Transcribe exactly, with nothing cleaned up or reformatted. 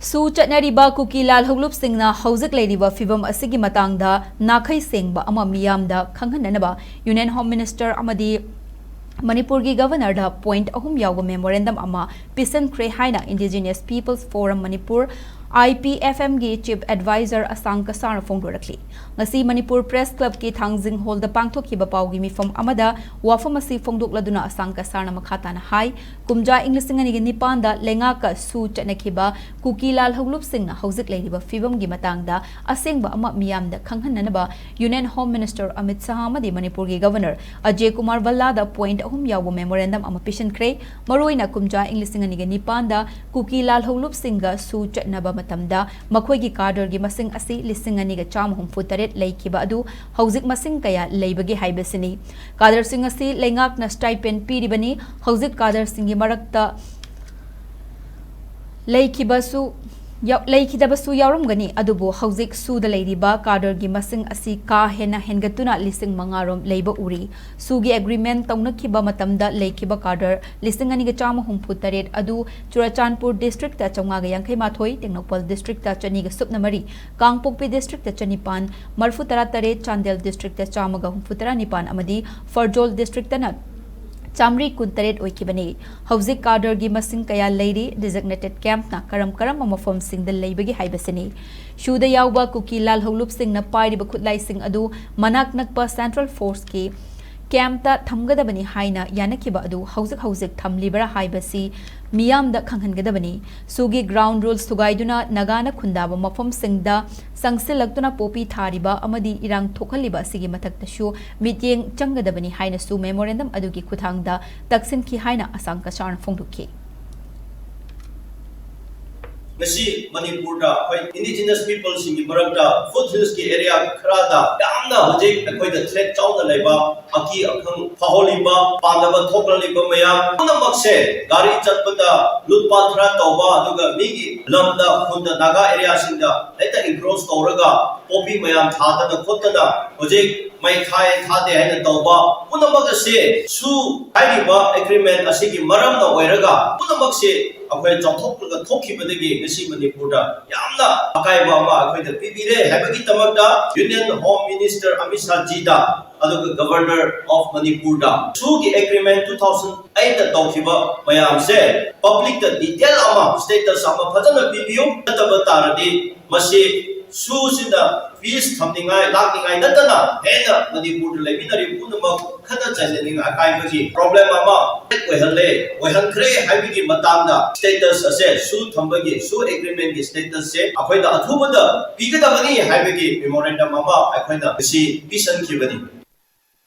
ꯁꯨ ꯆꯠꯅꯔꯤꯕ ꯀꯨꯀꯤ ꯂꯥꯜꯍꯧꯂꯨꯞꯁꯤꯡꯅ ꯍꯧꯖꯤꯛ ꯂꯩꯔꯤꯕ ꯐꯤꯕꯝ ꯑꯁꯤꯒꯤ ꯃꯇꯥꯡꯗ ꯅꯥꯈꯩ ꯁꯦꯡꯕ ꯑꯃ ꯃꯤꯌꯥꯝꯗ ꯈꯪꯍꯟꯅꯅꯕ Union Home Minister ꯑꯃꯗꯤ ꯃꯅꯤꯄꯨꯔꯒꯤ Governorꯗ point ꯑꯍꯨꯝ ꯌꯥꯎꯕ memorandum ꯑꯃ ꯄꯤꯁꯤꯟꯈ꯭ꯔꯦ ꯍꯥꯏꯅ Indigenous People's Forum Manipur, I P F M ꯒꯤ Chief Advisor ꯑꯁꯥꯡ ꯀꯁꯥꯔꯅ ꯐꯣꯡꯗꯣꯔꯛꯂꯤ꯫ ꯉꯁꯤ ꯃꯅꯤꯄꯨꯔ Press Clubꯀꯤ ꯊꯥꯡꯖꯤꯡ Hallꯗ ꯄꯥꯡꯊꯣꯛꯈꯤꯕ ꯄꯥꯎꯒꯤ ꯃꯤꯐꯝ ꯑꯃꯗ ꯋꯥꯐꯝ ꯑꯁꯤ ꯐꯣꯡꯗꯣꯛꯂꯗꯨꯅ ꯑꯁꯥꯡ ꯀꯁꯥꯔꯅ ꯃꯈꯥ ꯇꯥꯅ ꯍꯥꯏ, ꯀꯨꯝꯖꯥ ꯏꯪ ꯂꯤꯁꯤꯡ ꯑꯅꯤꯒ ꯅꯤꯄꯥꯟꯗ ꯂꯩꯉꯥꯛꯀ ꯁꯨ ꯆꯠꯅꯈꯤꯕ ꯀꯨꯀꯤ ꯂꯥꯜꯍꯧꯂꯨꯞꯁꯤꯡꯅ ꯍꯧꯖꯤꯛ ꯂꯩꯔꯤꯕ ꯐꯤꯕꯝꯒꯤ ꯃꯇꯥꯡꯗ ꯑꯁꯦꯡꯕ ꯑꯃ ꯃꯤꯌꯥꯝꯗ ꯈꯪꯍꯟꯅꯅꯕ Union Home Minister ꯑꯃꯤꯠ ꯁꯍꯥ ꯑꯃꯗꯤ ꯃꯅꯤꯄꯨꯔꯒꯤ Governor ꯑꯖꯌ ꯀꯨꯃꯥꯔ ꯚꯜꯂꯥꯗ point ꯑꯍꯨꯝ ꯌꯥꯎꯕ memorandum ꯑꯃ ꯄꯤꯁꯤꯟꯈ꯭ꯔꯦ꯫ ꯃꯔꯨꯑꯣꯏꯅ ꯀꯨꯝꯖꯥ ꯏꯪ ꯂꯤꯁꯤꯡ ꯑꯅꯤꯒ ꯅꯤꯄꯥꯟꯗ ꯀꯨꯀꯤ ꯂꯥꯜꯍꯧꯂꯨꯞꯁꯤꯡꯒ ꯁꯨ ꯆꯠꯅꯕ ꯃꯇꯝꯗ ꯃꯈꯣꯏꯒꯤ cadreꯒꯤ ꯃꯁꯤꯡ ꯑꯁꯤ ꯂꯤꯁꯤꯡ ꯑꯅꯤꯒ ꯆꯥꯝꯃ ꯍꯨꯝꯐꯨ ꯇꯔꯦꯠ ꯂꯩꯈꯤꯕ ꯑꯗꯨ ꯍꯧꯖꯤꯛ ꯃꯁꯤꯡ ꯀꯌꯥ ꯂꯩꯕꯒꯦ ꯍꯥꯏꯕꯁꯤꯅꯤ꯫ Cadreꯁꯤꯡ ꯑꯁꯤ ꯂꯩꯉꯥꯛꯅ stipend ꯄꯤꯔꯤꯕꯅꯤ꯫ ꯍꯧꯖꯤꯛ cadreꯁꯤꯡꯒꯤ ꯃꯔꯛꯇ ꯂꯩꯈꯤꯕꯁꯨ ꯌꯥꯎ-, ꯂꯩꯈꯤꯗꯕꯁꯨ ꯌꯥꯎꯔꯝꯒꯅꯤ, ꯑꯗꯨꯕꯨ ꯍꯧꯖꯤꯛ ꯁꯨꯗ ꯂꯩꯔꯤꯕ cadreꯒꯤ ꯃꯁꯤꯡ ꯑꯁꯤ ꯀꯥ ꯍꯦꯟꯅ ꯍꯦꯟꯒꯠꯇꯨꯅ ꯂꯤꯁꯤꯡ ꯃꯉꯥ ꯔꯣꯝ ꯂꯩꯕ ꯎꯔꯤ꯫ ꯁꯨꯒꯤ agreement ꯇꯧꯅꯈꯤꯕ ꯃꯇꯝꯗ ꯂꯩꯈꯤꯕ cadre ꯂꯤꯁꯤꯡ ꯑꯅꯤꯒ ꯆꯥꯝꯃ ꯍꯨꯝꯐꯨ ꯇꯔꯦꯠ ꯑꯗꯨ ꯆꯨꯔꯆꯥꯟꯄꯨꯔ districtꯇ ꯆꯥꯝꯃꯉꯥꯒ ꯌꯥꯡꯈꯩ ꯃꯥꯊꯣꯏ, ꯇꯦꯡꯅꯧꯄꯜ districtꯇ ꯆꯅꯤꯒ ꯁꯨꯞꯅ ꯃꯔꯤ, ꯀꯥꯡꯄꯣꯛꯄꯤ districtꯇ ꯆꯅꯤꯄꯥꯟ ꯃꯔꯤꯐꯨ ꯇꯔꯥ ꯇꯔꯦꯠ, ꯆꯥꯟꯗꯦꯜ districtꯇ ꯆꯥꯝꯃꯒ ꯍꯨꯝꯐꯨ ꯇꯔꯥ ꯅꯤꯄꯥꯟ ꯑꯃꯗꯤ ꯐꯔꯖꯣꯜ districtꯇꯅ ꯆꯥꯝꯃꯔꯤ ꯀꯨꯟꯇꯔꯦꯠ ꯑꯣꯏꯈꯤꯕꯅꯤ꯫ ꯍꯧꯖꯤꯛ cadreꯒꯤ ꯃꯁꯤꯡ ꯀꯌꯥ ꯂꯩꯔꯤ, designated campꯅ ꯀꯔꯝ ꯀꯔꯝꯕ ꯃꯐꯝꯁꯤꯡꯗ ꯂꯩꯕꯒꯦ ꯍꯥꯏꯕꯁꯤꯅꯤ꯫ ꯁꯨꯗ ꯌꯥꯎꯕ ꯀꯨꯀꯤ ꯂꯥꯜꯍꯧꯂꯨꯞꯁꯤꯡꯅ ꯄꯥꯏꯔꯤꯕ ꯈꯨꯠꯂꯥꯏꯁꯤꯡ ꯑꯗꯨ ꯃꯅꯥꯛ ꯅꯛꯄ Central Forceꯀꯤ campꯇ ꯊꯝꯒꯗꯕꯅꯤ ꯍꯥꯏꯅ ꯌꯥꯅꯈꯤꯕ ꯑꯗꯨ ꯍꯧꯖꯤꯛ ꯍꯧꯖꯤꯛ ꯊꯝꯂꯤꯕꯔꯥ ꯍꯥꯏꯕꯁꯤ ꯃꯤꯌꯥꯝꯗ ꯈꯪꯍꯟꯒꯗꯕꯅꯤ꯫ ꯁꯨꯒꯤ ground rules ꯊꯨꯒꯥꯏꯗꯨꯅ ꯅꯥꯒꯥꯅ ꯈꯨꯟꯗꯥꯕ ꯃꯐꯝꯁꯤꯡꯗ ꯆꯪꯁꯤꯜꯂꯛꯇꯨꯅ ꯄꯣꯄꯤ ꯊꯥꯔꯤꯕ ꯑꯃꯗꯤ ꯏꯔꯥꯡ ꯊꯣꯛꯍꯜꯂꯤꯕ ꯑꯁꯤꯒꯤ ꯃꯊꯛꯇꯁꯨ ꯃꯤꯠꯌꯦꯡ ꯆꯪꯒꯗꯕꯅꯤ ꯍꯥꯏꯅꯁꯨ memorandum ꯑꯗꯨꯒꯤ ꯈꯨꯠꯊꯥꯡꯗ ꯇꯛꯁꯤꯟꯈꯤ ꯍꯥꯏꯅ ꯑꯁꯥꯡ ꯀꯁꯥꯔꯅ ꯐꯣꯡꯗꯣꯛꯈꯤ꯫ ꯉꯁꯤ ꯃꯅꯤꯄꯨꯔꯗ ꯑꯩꯈꯣꯏ indigenous peopleꯁꯤꯡꯒꯤ ꯃꯔꯛꯇ foothillsꯀꯤ area ꯈꯔꯗ ꯌꯥꯝꯅ ꯍꯧꯖꯤꯛ ꯑꯩꯈꯣꯏꯗ threat ꯆꯥꯎꯅ ꯂꯩꯕ, ꯑꯀꯤ ꯑꯈꯪ ꯐꯥꯎꯍꯜꯂꯤꯕ, ꯄꯥꯝꯗꯕ ꯊꯣꯛꯍꯜꯂꯤꯕ ꯃꯌꯥꯝ ꯄꯨꯝꯅꯃꯛꯁꯦ, ꯒꯥꯔꯤ ꯆꯠꯄꯗ ꯂꯨꯠꯄꯥꯠ ꯈꯔ ꯇꯧꯕ, ꯑꯗꯨꯒ ꯃꯤꯒꯤ ꯂꯝꯗ, ꯈꯨꯟꯗ, ꯅꯥꯒꯥ areaꯁꯤꯡꯗ ꯍꯦꯛꯇ encroach ꯇꯧꯔꯒ ꯄꯣꯄꯤ ꯃꯌꯥꯝ ꯊꯥꯗꯅ ꯈꯣꯠꯇꯅ ꯍꯧꯖꯤꯛ ꯃꯩ ꯊꯥꯏ ꯊꯥꯗꯦ ꯍꯥꯏꯅ ꯇꯧꯕ ꯄꯨꯝꯅꯃꯛ ꯑꯁꯤ ꯁꯨ ꯍꯥꯏꯔꯤꯕ ꯑꯦꯒ꯭ꯔꯤꯃꯦꯟ ꯑꯁꯤꯒꯤ ꯃꯔꯝꯅ ꯑꯣꯏꯔꯒ ꯄꯨꯝꯅꯃꯛꯁꯤ ꯑꯩꯈꯣꯏ ꯆꯥꯎꯊꯣꯛꯂꯒ ꯊꯣꯛꯈꯤꯕꯗꯒꯤ ꯉꯁꯤ ꯃꯅꯤꯄꯨꯔꯗ ꯌꯥꯝꯅ ꯑꯀꯥꯏꯕ ꯑꯃ ꯑꯩꯈꯣꯏꯗ ꯄꯤꯕꯤꯔꯦ ꯍꯥꯏꯕꯒꯤꯗꯃꯛꯇ Union Home Minister Amit Shah ꯖꯤꯗ ꯑꯗꯨꯒ Governor of Manipurꯗ ꯁꯨꯒꯤ ꯑꯦꯒ꯭ꯔꯤꯃꯦꯟ ꯇꯨ ꯊꯥꯎꯖꯟ ꯑꯩꯠꯇ ꯇꯧꯈꯤꯕ ꯃꯌꯥꯝꯁꯦ ꯄꯕ꯭ꯂꯤꯛꯇ ꯗꯤꯇꯦꯜ ꯑꯃ ꯁ꯭ꯇꯦꯇꯁ ꯑꯃ ꯐꯖꯅ ꯄꯤꯕꯤꯌꯨ꯫ ꯅꯠꯇꯕ ꯇꯥꯔꯗꯤ ꯃꯁꯤ ꯁꯨꯁꯤꯅ ꯄꯤꯁ ꯊꯝꯅꯤꯡꯉꯥꯏ ꯂꯥꯛꯅꯤꯡꯉꯥꯏ ꯅꯠꯇꯅ ꯍꯦꯟꯅ ꯃꯅꯤꯄꯨꯔꯗ ꯂꯩꯃꯤꯟꯅꯔꯤꯕ ꯄꯨꯝꯅꯃꯛ ꯈꯠꯅ ꯆꯩꯅꯅꯤꯡꯉꯥꯏ ꯑꯀꯥꯏꯕꯒꯤ ꯄ꯭ꯔꯣꯕ꯭ꯂꯦꯝ ꯑꯃ ꯑꯣꯏꯍꯜꯂꯦ ꯑꯣꯏꯍꯟꯈ꯭ꯔꯦ ꯍꯥꯏꯕꯒꯤ ꯃꯇꯥꯡꯗ ꯁ꯭ꯇꯦꯇꯁ ꯑꯁꯦ ꯁꯨ ꯊꯝꯕꯒꯤ ꯁꯨ ꯑꯦꯒ꯭ꯔꯤꯃꯦꯟꯒꯤ ꯁ꯭ꯇꯦꯇꯁꯁꯦ ꯑꯩꯈꯣꯏꯗ ꯑꯊꯨꯕꯗ ꯄꯤꯒꯗꯕꯅꯤ ꯍꯥꯏꯕꯒꯤ ꯃꯦꯃꯣꯔꯦꯟꯗꯝ ꯑꯃ ꯑꯩꯈꯣꯏꯅ ꯉꯁꯤ ꯄꯤꯁꯟꯈꯤꯕꯅꯤ꯫